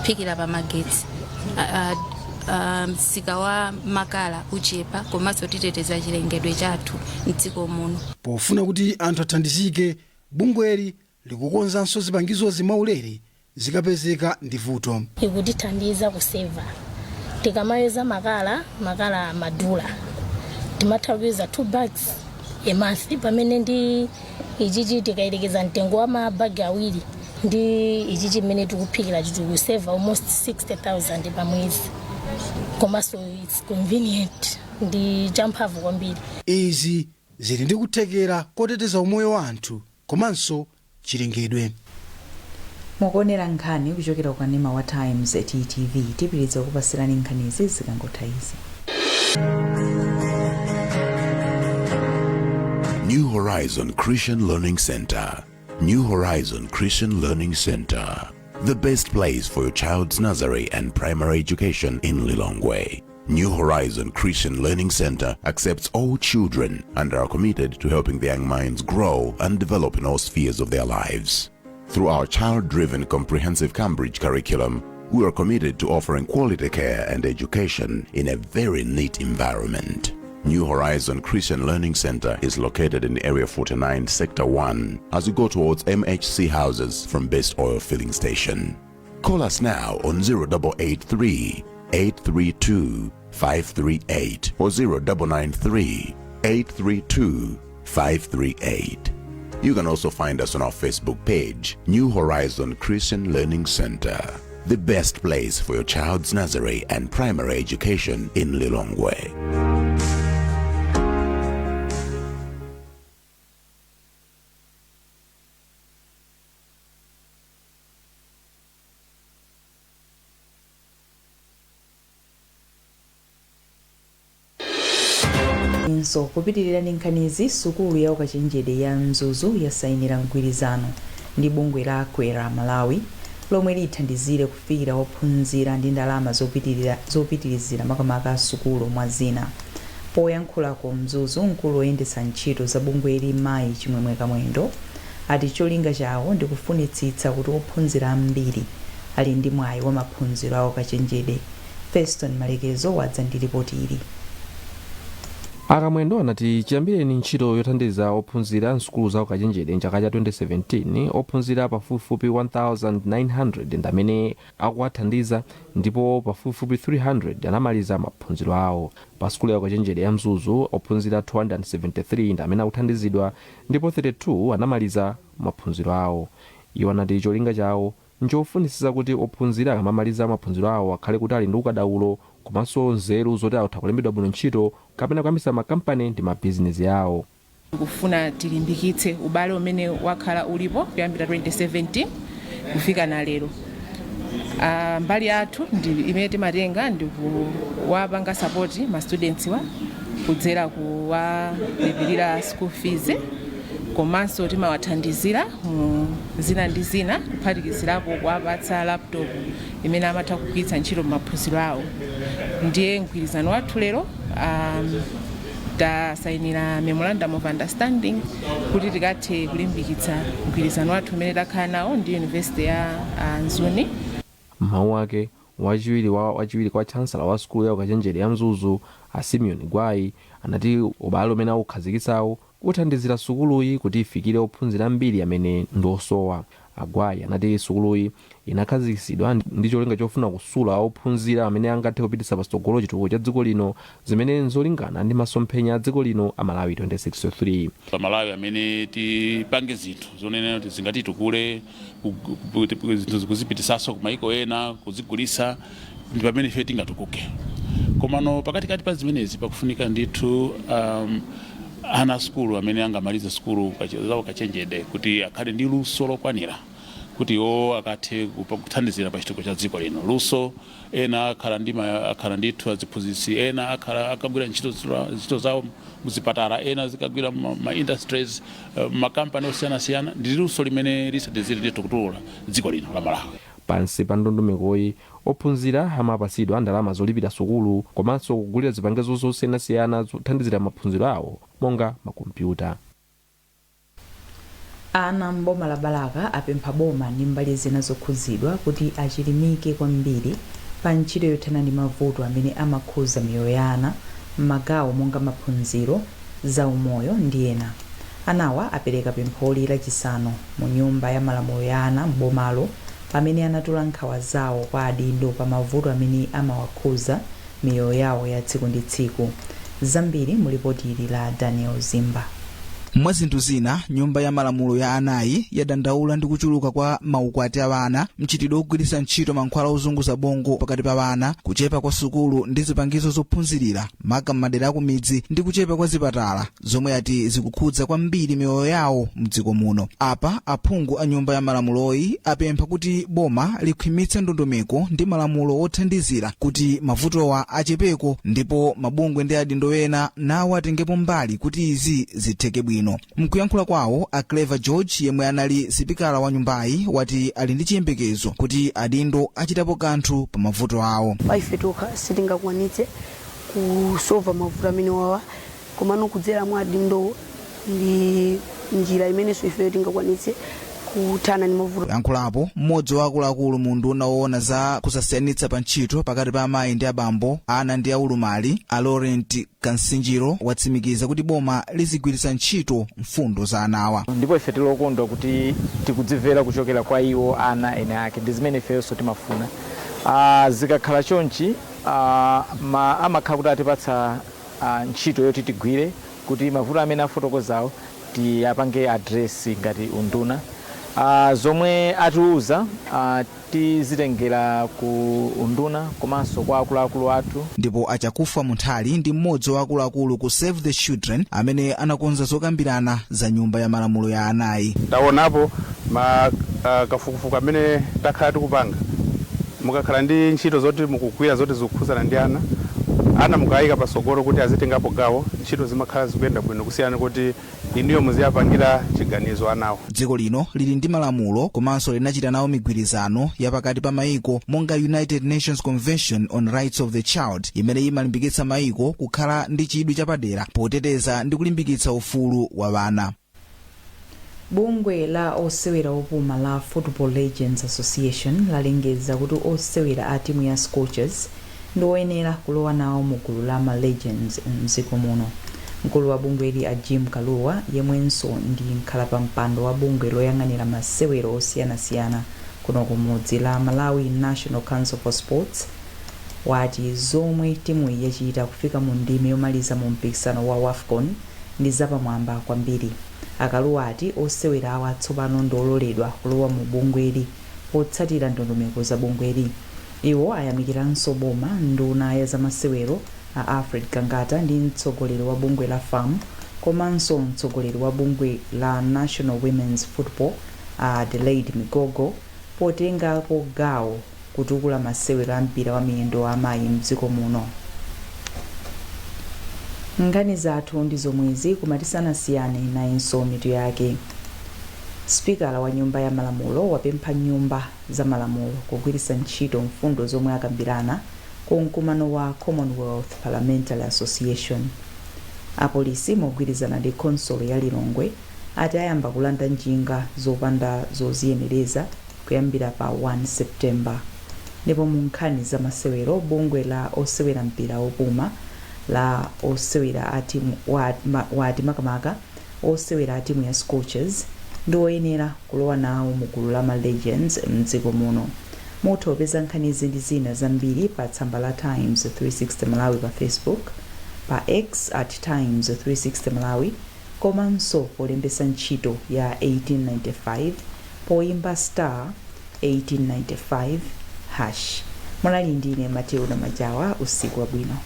Kuphikira pa magetsi, msika wa makala uchepa, komanso titeteza chilengedwe chathu mdziko muno. Pofuna kuti anthu athandizike, bungweli likukonzanso zipangizozi mwaulere zikapezeka ndi vuto. Ikutithandiza kuseva. Tikamayeza makala, makala amadula, timatha kuyeza 2 bags a month, pamene ndi ichichi tikayelekeza mtengo wa mabagi awiri ndi ichichi mmene tikuphikira, tikuseva almost 60,000 pa mwezi. Komanso it's convenient, ndi champhamvu kwambiri. Izi zili ndi kuthekera koteteza umoyo wa anthu komanso chilengedwe. Mukuonera nkhani kuchokera ku kanema wa Times TTV. Tipitiriza kupasirani nkhanizi zikangotha izi. New Horizon Christian Learning Center. New Horizon Christian Learning Center. The best place for your child's nursery and primary education in Lilongwe. New Horizon Christian Learning Center accepts all children and are committed to helping the young minds grow and develop in all spheres of their lives. Through our child-driven comprehensive Cambridge curriculum, we are committed to offering quality care and education in a very neat environment. New Horizon Christian Learning Center is located in Area 49, Sector 1, as you go towards MHC houses from Best Oil Filling Station. Call us now on 0883 832 538 or 0993 832 538. You can also find us on our Facebook page, New Horizon Christian Learning Center, the best place for your child's nursery and primary education in Lilongwe. Nso kupitirira ndi nkhanizi, sukulu ya ukachenjede ya Mzuzu yasayinira mgwirizano ndi bungwe la Kwera Malawi lomwe lithandizire kufikira ophunzira ndi ndalama zopitirizira makamaka sukulu, mwa zina. Poyankhula ku Mzuzu, mkulu woyendetsa ntchito za bungweli, Mayi Chimwemwe Kamwendo, ati cholinga chawo ndi kufunitsitsa kuti ophunzira ambiri ali ndi mwayi wa maphunziro a ukachenjede. Feston Malekezo wadza ndi ripoti ili. Akamwendo anati chiyambireni ntchito yothandiza ophunzira msukulu za ukachenjede mchaka cha 2017, ophunzira pafupifupi 1900 ndi amene akuwathandiza ndipo pafupifupi 300 anamaliza maphunziro awo. Pa sukulu ya ukachenjede ya Mzuzu, ophunzira 273 ndi amene akuthandizidwa ndipo 32 anamaliza maphunziro awo. Iwo anati cholinga chawo nchofunitsitsa kuti ophunzira akamamaliza maphunziro awo akhale kuti ali ndi ukadaulo komanso nzeru zoti atha kulembedwa bwino ntchito kapena kuyambitsa makampani ndi mabizinesi awo. Tikufuna tilimbikitse ubale umene wakhala ulipo kuyambira 2017 kufika na lero. Mbali yathu ndi imene timatenga ndi kuwapanga support ma students wa kudzera kuwalipirira school fees, komanso timawathandizira mu zina ndi zina, kuphatikizirapo kuwapatsa laptop imene amatha kugwiritsa ntchito m'maphunziro awo. Ndiye mgwirizano wathu lero, tasayinira memorandum of understanding kuti tikathe kulimbikitsa mgwirizano wathu umene takhala nawo ndi University ya Mzuni. Mawu ake, wachiwiri kwa chancellor wa sukulu ya ukachenjede ya Mzuzu, a Simeon Gwai, anati ubale umene akukhazikitsawo uthandizira sukuluyi kuti ifikire ophunzira ambiri amene ndi osowa. Agwayi anati sukuluyi inakhazikitsidwa ndi cholinga chofuna kusula ophunzira amene angathe kupititsa patsogolo chitukuko cha dziko lino, zimene nzolingana ndi masomphenya a dziko lino a Malawi 2063. Pamalawi amene tipange zinthu zonena kuti zingatitukule, zinthu kuzipitisanso ku maiko ena, kuzigulisa, ndi pamene ife tingatukuke. Komano pakatikati pa zimenezi pakufunika ndithu ana sukulu amene angamalize sukulu zawo kachenjede kuti akhale ndi luso lokwanira kuti iwo akathe kuthandizira pa chitukuko cha dziko lino. Luso, ena akhala ndithu aziphunzitsi, ena akhala akagwira ntchito zawo muzipatala, ena zikagwira ma industries, makampani osiyanasiyana, ndi luso limene lisathandizire ndithu kutukula dziko lino la Malawi. Pansi pa ndondomekoyi, ophunzira amapatsidwa ndalama zolipira sukulu komanso kugulira zipangizo zosiyanasiyana zothandizira maphunziro awo monga makompyuta. Ana mboma la Balaka apempha boma ndi mbali zina zokhuzidwa kuti achilimike kwambiri pa ntchito yothana ndi mavuto amene amakhuza miyoyo ya ana m'magawo monga maphunziro, zaumoyo ndi ena. Anawa apereka pempholi Lachisanu mu nyumba ya malamulo ya ana m'bomalo pamene anatula nkhawa zawo kwa adindo pa mavuto amene amawakhuza miyoyo yawo ya tsiku ndi tsiku. Zambiri mu lipoti ili la Daniel Zimba. Mwa zinthu zina, nyumba ya malamulo ya anayi yadandaula ndi kuchuluka kwa maukwati a ana, mchitidwe wogwiritsa ntchito mankhwala ozunguza bongo pakati pa ana, kuchepa kwa sukulu ndi zipangizo zophunzirira maka m'madera akumidzi, ndi kuchepa kwa zipatala, zomwe ati zikukhudza kwambiri miyoyo yawo mdziko muno. Apa aphungu a nyumba ya malamuloyi apempha kuti boma likhwimitse ndondomeko ndi malamulo othandizira kuti mavutowa achepeko, ndipo mabungwe ndi adindo ena nawo atengepo mbali kuti izi zitheke bwino. Mkuyankhula kwawo, a Clever George, yemwe anali sipikala wa nyumbayi, wati ali ndi chiyembekezo kuti adindo achitapo kanthu pa mavuto awo. Paife tokha sitingakwanitse kusolva mavuto amene wawa, komano kudzera mwa adindo ndi njira imenenso ifeyo tingakwanitse kuthana ndi mavuto. Kuyankhulapo mmodzi wa akuluakulu mu nduna woona za kusasiyanitsa pa ntchito pakati pa amayi ndi abambo, ana ndi aulumali, a Laurent Kansinjiro, watsimikiza kuti boma lizigwiritsa ntchito mfundo za anawa. Ndipo ife tilokondwa kuti tikudzimvera kuchokera kwa iwo ana ene ake, ndi zimene ifenso timafuna. Zikakhala chonchi, amakhala kuti atipatsa ntchito yoti tigwire kuti mavuto amene afotokozawo tiyapange address ngati unduna. Zomwe atiuza tizitengera ku unduna komanso kwa akuluakulu athu. Ndipo Achakufa Munthali ndi mmodzi wa akuluakulu ku Save the Children amene anakonza zokambirana za nyumba ya malamulo ya anayi. Taonapo ma kafukufuku amene takhala tikupanga. Mukakhala ndi ntchito zoti mukugwira zoti zikukhudzana ndi ana, ana mukayika pasogolo kuti azitengapo gawo, ntchito zimakhala zikuyenda bwino kusiyana kuti inuyo muziyapangira chiganizo anawo. Dziko lino lili ndi malamulo komanso linachita nawo migwirizano ya pakati pa mayiko monga United Nations Convention on Rights of the Child, imene imalimbikitsa mayiko kukhala ndi chidwi chapadera poteteza ndi kulimbikitsa ufulu wa ana. Bungwe la osewera opuma la Football Legends Association lalengeza kuti osewera a timu ya Scorchers ndi oyenera kulowa nawo mu gulu la ma Legends mdziko muno. Mkulu wa bungweli, a Jim Kaluwa, yemwenso ndi mkhalapampando wa bungwe loyang'anira masewero osiyanasiyana kuno kumudzi la Malawi National Council for Sports, wati zomwe timuyi yachita kufika mu ndime yomaliza mu mpikisano wa WAFCON ndi zapamwamba kwambiri. Akaluwa ati osewera awa tsopano ndi ololedwa kulowa mu bungweli potsatira ndondomeko za bungweli. Iwo ayamikiranso boma, nduna ya zamasewero a Alfred Gangata ndi mtsogoleri wa bungwe la FAM komanso mtsogoleri wa bungwe la National Women's Football a Adelaide Migogo potengako gawo kutukula masewero a mpira wa miyendo wa amayi mdziko muno. Nkhani zathu ndi zomwezi, koma tisanasiyane nayinso mitu yake. Spikala wa nyumba ya malamulo wapempha nyumba za malamulo kugwiritsa ntchito mfundo zomwe akambirana ku mkumano wa Commonwealth Parliamentary Association. Apolisi mogwirizana ndi khonsolo ya Lilongwe ati ayamba kulanda njinga zopanda zoziyenereza kuyambira pa 1 September. Ndipo mu nkhani za masewero, bungwe la osewera mpira wopuma la osewera a timu wati makamaka osewera a timu ya Scorchers ndi oyenera kulowa nawo mu gulu la ma Legends mdziko muno. Mutha kupeza nkhanizi ndi zina zambiri pa tsamba la Times 360 Malawi pa Facebook, pa X at Times 360 Malawi, komanso polembesa ntchito ya 1895 poyimba star 1895 hash. Munali ndine Matilda Majawa. Usiku wabwino.